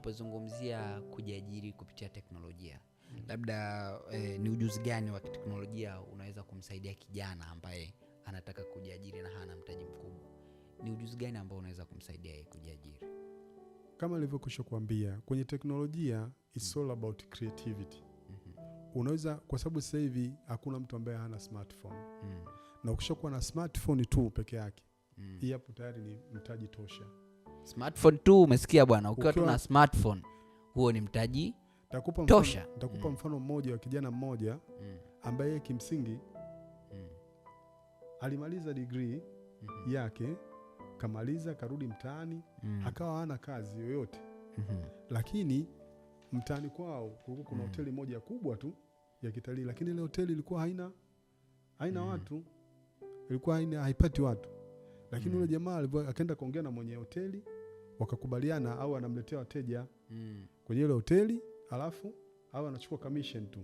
Unapozungumzia kujiajiri kupitia teknolojia, labda ni ujuzi gani wa kiteknolojia unaweza kumsaidia kijana ambaye anataka kujiajiri na hana mtaji mkubwa? Ni ujuzi gani ambao unaweza kumsaidia yeye kujiajiri? Kama nilivyokwisha kuambia, kwenye teknolojia it's all about creativity. Unaweza, kwa sababu sasa hivi hakuna mtu ambaye hana smartphone. Na ukishakuwa na smartphone tu peke yake, hii hapo tayari ni mtaji tosha. Smartphone tu, umesikia bwana, ukiwa tu na smartphone huo ni mtaji tosha. Nitakupa mfano mmoja wa kijana mmoja ambaye yeye kimsingi alimaliza degree yake, kamaliza, karudi mtaani, akawa hana kazi yoyote. Lakini mtaani kwao kulikuwa kuna hoteli moja kubwa tu ya kitalii, lakini ile hoteli ilikuwa haina watu, ilikuwa haipati watu. Lakini yule jamaa akaenda kuongea na mwenye hoteli, wakakubaliana au anamletea wateja kwenye ile hoteli, alafu au anachukua commission tu.